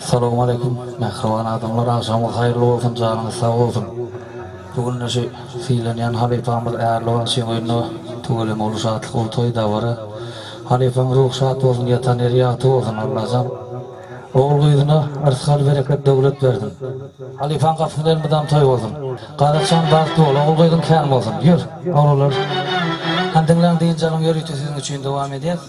Salowmaleýkim mähriban adamlar agşamyňyz haýyrly bolsun janyňyz sag bolsun. Bu günde şu sylanýan halypamyz Ärli bagşyň öýünde tüweleme uly şatlyk uly toý dabara. Halypaň ruhy şat bolsun ýatan ýeri ýagty bolsun Allajan ogul gyzyna yrsgal bereket döwlet bersin. Halypaň gapysynda elmydam toý bolsun. Gazakjan bagtly bol ogul gyzyň kän bolsun. Ýör oglanlar. Hany diňläň dynç alyň ýörite siziň üçin dowam edýäs.